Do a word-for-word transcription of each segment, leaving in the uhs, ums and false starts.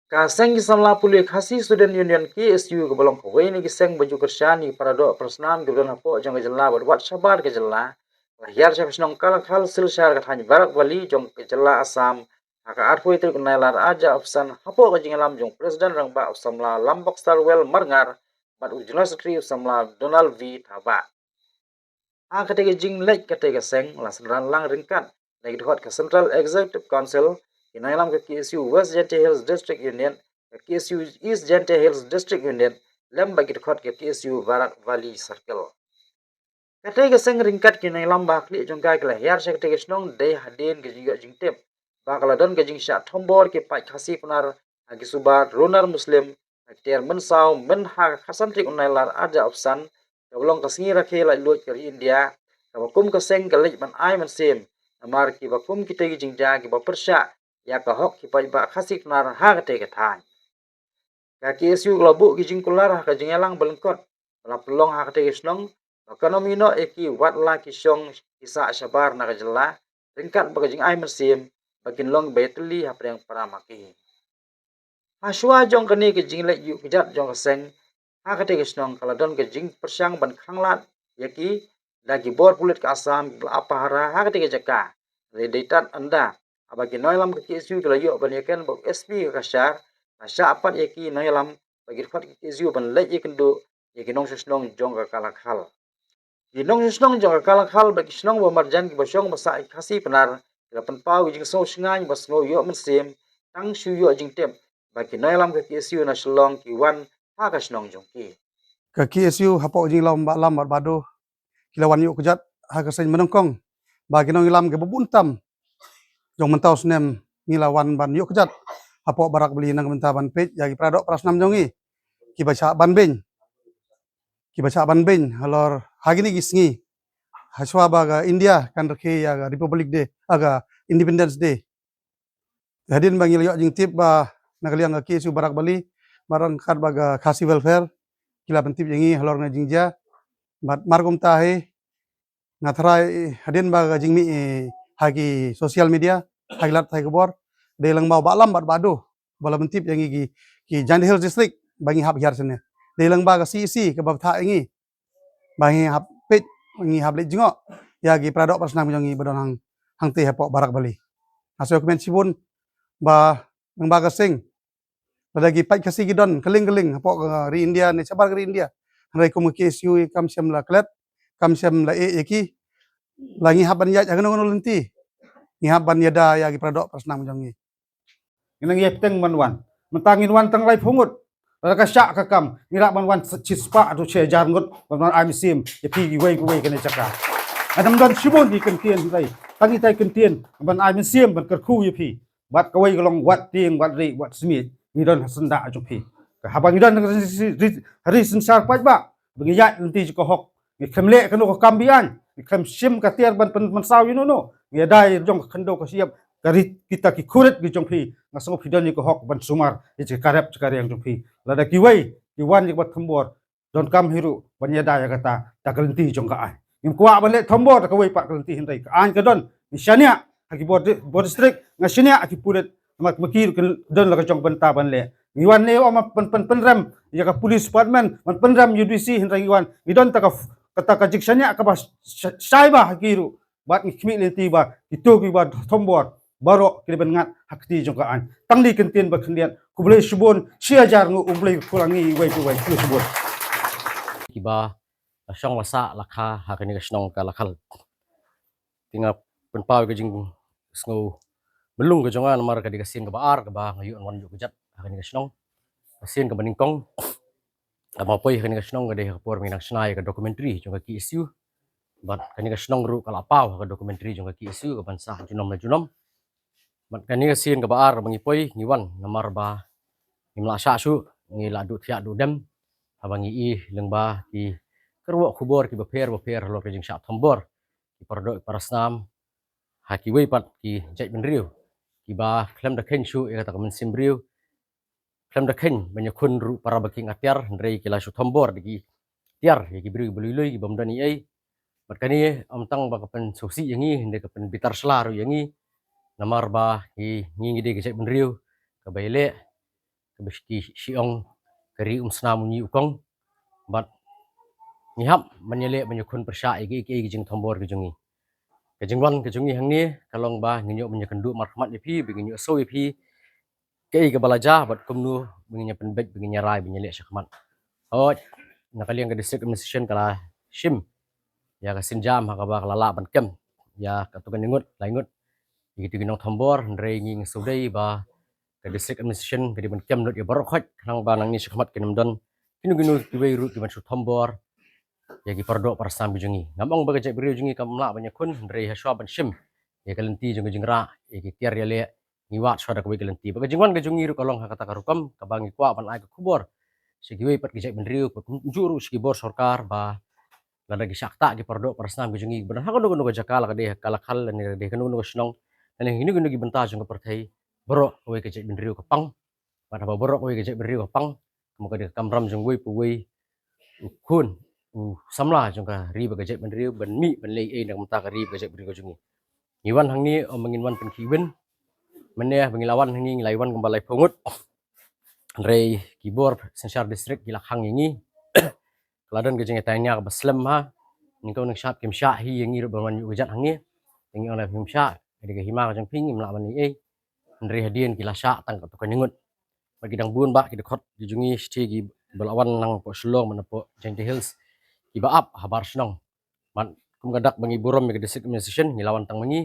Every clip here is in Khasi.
Ka seng ki samla pule Khasi Student Union, K S U, kaba long kawei na ki seng ba ju kyrshan ïa ki paradoh parasnam kiba don hapoh jong ka jylla bad wat shabar ka jylla, la hiar sha ka shnong Kalakhal, Silchar, ka thaiñ Barak Valley jong ka jylla Assam, ha ka arphew tarik u Nailar arhajar arphew san, hapoh ka jingïalam jong u President Rangbah u samla Lambok Starwell Marngar bad u General Secretary u samla Donald V Thabah. Ha katei ka jingleit katei ka seng la synran lang ryngkat da ki dkhot ka Central Executive Council, ki nongïalam ka K S U West Jaintia Hills District Unit, ka K S U East Jaintia Hills District Unit, lem bad ki dkhot ka K S U Barak Valley Circle. Katei ka seng ryngkat ki nongïalam ba ha khlieh jong ka ki la hiar sha katei ka shnong dei hadien ka jingïoh jingtip ba ka la don ka jingshah thombor ki paid Khasi Pnar ha ki suba Runar Muslim, ha ki tiar mynsaw myn ha ka khatsan tarik u Nailar arhajar arphew san, kaba long ka sngi rakhe laitluid ka ri India, kaba kum ka seng ka leit ban ai mynsiem namar kiba kum kitei ki jingjia kiba pyrshah ïa ka hok ki paidbah Khasi Pnar ha katei ka thaiñ. Ka K S U ka la buh ki jingkular ha ka jingïalang ba lyngkot ba la pynlong ha katei ka shnong, ba kan ym ïehnoh ïa ki wat la ki shong ki sah shabar na ka jylla, ryngkat bad ka jingai mynsiem ba kin long ba ïatylli hapdeng para ma ki. Hashwa jong kane ka jingleit ïuh kjat jong ka seng ha katei ka shnong, ka la don ka jingpyrshang ban khanglad ïa ki da ki bor pulit ka Assam kiba la ap pahara ha katei ka jaka. Hynrei dei tad ynda haba ki nongïalam ka K S U ki la ïoh ban ïakren bad u S P ka Cachar, la shah pat ïa ki nongïalam bad ki dkhot ka K S U ban leit ïakynduh ïa ki nongshong shnong jong ka Kalakhal. Ki nongshong shnong jong ka Kalakhal bad ki shnong ba marjan kiba shong ba sah ïa ki Khasi Pnar ki la pynpaw ki jingsngew shngaiñ ba sngew ïoh mynsiem tang shu ïoh jingtip ba ki nongïalam ka K S U na Shillong ki wan ha ka shnong jong ki. Ka K S U hapoh ka jingïalam Bah Lam bad Bah Doh ki la wan ïuh kjat ha ka seng ba nyngkong ba ki nongïalam kiba bun tam jong mynta u snem ngi la wan ban ïuh kjat hapoh Barak Valley na ka bynta ban peit ïa ki paradoh parasnam jong ngi kiba shah ban beiñ, kiba shah ban beiñ halor ha kine ki sngi hashwa ba ka India kan rakhe ïa ka Republic Day, ha ka Independence Day. Hadien ba ngi la ïoh jingtip ba na ka liang ka K S U Barak Valley, ba ryngkat bad ka Khasi Welfare, ki la pyntip ïa ngi halor kane ka jingjia. Bad mar kumta hi, nga tharai hadien ba ka jingmih, eh, ha ki social media, ha ki lad pathai khubor, dei lyngba u Bah Lam bad Bah Doh ba la pyntip ïa ngi ki, ki Jaintia Hills District ba ngi hap hiar shane. Dei lyngba ka C E C kaba bthah ïa ngi ba ngi hap peit, ngi hap leit jngoh ïa ki paradoh parasnam jong ngi ba don hang, hangtei hapoh Barak Valley. Nga sngewkmen shibun ba lyngba ka seng, lada ki paid Khasi ki don kylleng kylleng hapoh ka ri India ne shabar ka ri India, hynrei kum ka K S U kam shym la klet, kam shym la ïeh ïa ki. La ngi hap ban ïaid ha kano kano lynti, ngi hap ban ïada ïa ki paradoh parasnam jong ngi. Ngi nang ïai bteng ban wan. Mynta ngin wan tang laiphew ngut. Lada ka shah ka kam, ngi lah ban wan shi spah haduh shi hajar ngut ban wan ai mynsiem ïa phi kiwei kiwei kane ka jaka. Ngan ym don shibun ki kyntien hynrei tang itai i kyntien ban ai mynsiem ban kyrkhu ïa phi. Bad kawei ka long wat tieng, wat rieh, wat smiej, ngi don ha syndah jong phi. Ka haba ngi don ha ri, ri, ri synshar paidbah, ba ngi ïaid lynti jong ka hok, ngi khlem leh kano ka kam be-aiñ, ngi khlem shim ka tiar ban pyn, pynsaw ïano ïano, ngi ïada ïa jong ka khyndew ka shyiap, ka ri kita ki khurit ki jong phi. Nga sngew phi don ïa ka hok ban sumar ïa ka rep ka riang jong phi. Lada kiwei ki wan ïa ka ba thombor, donkam hi ruh ban ïada ïa kata da ka lynti jong ka aiñ. Ngim kwah ban leh thombor da kawei pat ka lynti hynrei ka aiñ ka don. Ngi shaniah ha ki bor di-, bor district, nga shaniah ha ki pulit, namar ma ki ruh ki don la ka jong ka bynta ban leh. Ngi wan ne ym ban pyn, pynrem ïa ka police department, ban pynrem U D C, hynrei ngi wan ngi don ta ka, kata ka jingshaniah kaba sh-, sh-, shai bha ha ki ruh. Bad ngi khmih lynti ba kito kiba thombor baroh ki dei ban ngat ha kti jong ka aiñ. Tang dei kyntien ba khyndiat, khublei shibun, shi hajar nguh U Blei u kyrkhu ïa ngi iwei pa iwei, khublei shibun. Kiba la shong la sah la kha ha kane ka shnong Kalakhal. Te nga pynpaw ïa ka jingsngew mlung ka jong nga namar ka dei ka sien kaba ar kaba nga ïoh wan ïuh kjat ha kane ka shnong. Ka sien kaba nyngkong kaba nga poi ha kane ka shnong ka dei ha ka por ba ngi nang shna ïa ka documentary jong ka K S U. Bad kane ka shnong ruh ka la paw ha ka documentary jong ka K S U kaban sah junom la junom. Bad kane ka sien kaba ar ba ngi poi ngi wan namar ba ngim lah shah shuh, ngi la duh thiah duh dem haba ngi ïohi lyngba ki kyrwoh khubor kiba pher ba pher halor ka jingshah thombor ki paradoh ki parasnam ha kiwei pat ki jaitbynriew kiba khlem da kheiñ shuh ïa kata ka mynsiem briew, khlem da kheiñ ban ïakhun ruh para ba ki ïing atiar, hynrei ki la shu thombor da ki tiar ïa ki briew ba lui lui ki bym don ei ei. Bad kane ym tang ba ka pynsngewsih ïa ngi, hynrei ka pynbitar shla ruh ïa ngi. Namar ba ngi, ngi, ngi dei ka jaitbynriew kaba ïaleh kaba shi, shi ong ka ri um snam u ñi u kong. Bad ngi hap ban ïaleh ban ïakhun pyrshah ïa ki, ki, ki jingthombor ki jong ngi. Ka jingwan ka jong ngi hangne ka long ba ngin ïoh ban ïakynduh markhmat ïa phi, ba ngin ïoh sngewthuh ïa phi kaei kaba la jia bad kumno ba ngin ïa pynbeit, ba ngin ïa rai, ba ngin ïa leh shakhmat. Hooid, na ka liang ka district administration ka la shim ïa ka sienjam ha kaba ka la lah ban kem ïa katto katne ngut, lai ngut ïa kito ki nongthombor, hynrei ngi ngi sngewdei ba ka district administration ka dei ban kem lut ïa baroh khoit, khnang ba nangne shakhmat kin ym don kino kino kiwei ruh kiban shu thombor ïa ki paradoh parasnam ki jong ngi. Ngam ong ba ka jaitbynriew jong ngi kam lah ban ïakhun, hynrei hashwa ban shim ïa ka lynti jong ka jingrah, ïa ki tiar ïaleh, ngi wad shwa da kawei ka lynti. Ba ka jingwan ka jong ngi ruh ka long ha kata ka rukom kaba ngi kwah ban ai ka khubor sha kiwei pat ki jaitbynriew, bad kumjuh ruh sha ki bor sorkar, ba lada ki shah ktah ki paradoh parasnam ki jong ngi, ba ha kano kano ka jaka, la ka dei ha Kalakhal lane la ka dei kano kano ka shnong lane kino kino ki bynta jong ka pyrthei, baroh kawei ka jaitbynriew ka pang. Bad haba baroh kawei ka jaitbynriew ka pang, ka mut ka dei ka kamram jong uwei pa uwei u khun, u samla jong ka ri bad ka jaitbynriew, ban mih ban leh ei na ka bynta ka ri bad ka jaitbynriew ka jong ngi. Ngi wan hangne ym ba ngin wan pynkhih win. Mynne ba ngi la wan hangne ngi la wan kumba laiphew ngut. Hynrei ki bor synshar district ki la khang ïa ngi. Ka la don ka jingïataiñia kaba slem ha. Nyngkong nyngshap kim shah hi ïa ngi ruh ban wan ïuh kjat hangne. Ngi ong lada phim shah, ka dei ka hima ka jong phi, ngim lah ban leh ei. Hynrei hadien ki la shah tang katto katne ngut. Bad ki dang bun bah ki dkhot ki jong ngi shatei kiba la wan napoh Shillong, napoh Jaintia Hills, kiba ap habar shnong. Bad kum ka dak ba ngi burom ïa ka district administration, ngi la wan tang ma ngi.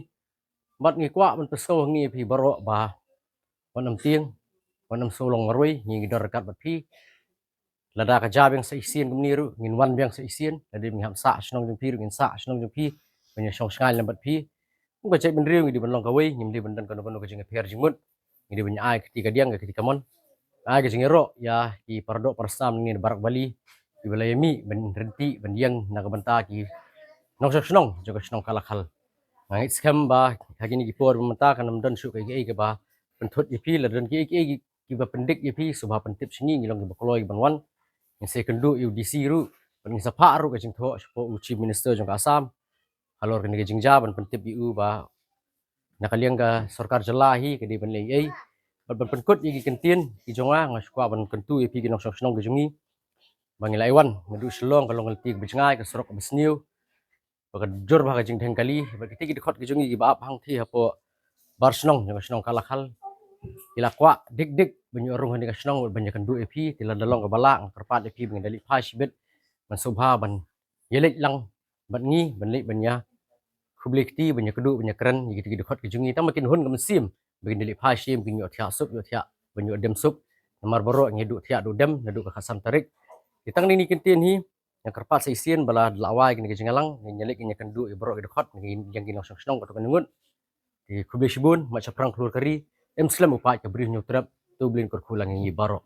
Bad ngi kwah ban pynsngew ha ngi ïa phi baroh ba wat nym tieng, wat nym sngew long marwei, ngi ngi don ryngkat bad phi. Lada ka jia biang sa shisien kumne ruh, ngin wan biang sa shisien. Lada ngi hap sah shnong jong phi ruh, ngin sah shnong jong phi ban ïa shong shngaiñ lem bad phi. Kum ka jaitbynriew ngi dei ban long kawei, ngim dei ban don kano kano ka jingïapher jingmut. Ngi dei ban ai kti kadiang ka kti kamon. Ai ka jingïaroh ïa ki paradoh parasnam ngi na Barak Valley, kiba la ïa mih ban ryntih ban ïeng na ka bynta ki nongshong shnong jong ka shnong Kalakhal. Nga ngeit skhem ba ha kine ki por ba mynta kan ym don shuh kaei kaei kaba pynthut ïa phi, lada don kiei kiei kiba pyndik ïa phi, sngewbha pyntip sha ngi, ngi long kiba kloi ban wan. Ngin sa ïakynduh ïa u D C ruh, bad ngin sa phah ruh ka jingthoh shapoh u Chief Minister jong ka Assam halor kane ka jingjia, ban pyntip ïa u ba na ka liang ka sorkar jylla hi ka dei ban leh ei ei. Bad ban pynkut ïa ki kyntien ki jong nga, nga shu kwah ban kyntu ïa phi ki nongshong shnong ki jong ngi ba ngi la wan naduh Shillong, ka long ka lynti kaba jngai, ka surok kaba sniew, ba ka jur bha ka jingdheng kali. Bad kitei ki dkhot ki jong ngi kiba ap hangthie hapoh bar shnong jong ka shnong Kalakhal, ki la kwah dik dik ban ïoh rung ha kane ka shnong ban ïakynduh ïa phi. Te lada long kaba lah, nga kyrpad ïa phi ba ngin da leit phai shibit ban sngewbha ban ïaleit lang bad ngi, ban leit ban ïakhublei kti, ban ïakynduh, ban ïakren ïa kitei ki dkhot ki jong ngi, tang ba kin hun ka mynsiem ba kin da leit phai shim, kin ïoh thiah suk, ïoh thiah ban ïoh dem suk. Namar baroh ngi duh thiah duh dem naduh ka khatsan tarik. Te tang kine ki kyntien hi, nga kyrpad sa shisien ba lada la wai kane ka jingïalang, ngin ïaleit ngin ïakynduh ïa baroh ki dkhot, ngin ïeng ki nongshong shnong katto katne ngut. Te khublei shibun, mat shaphrang khlur ka ri, im slem u paid ka Bri Hynñiewtrep, to U Blei un kyrkhu lang ïa ngi baroh.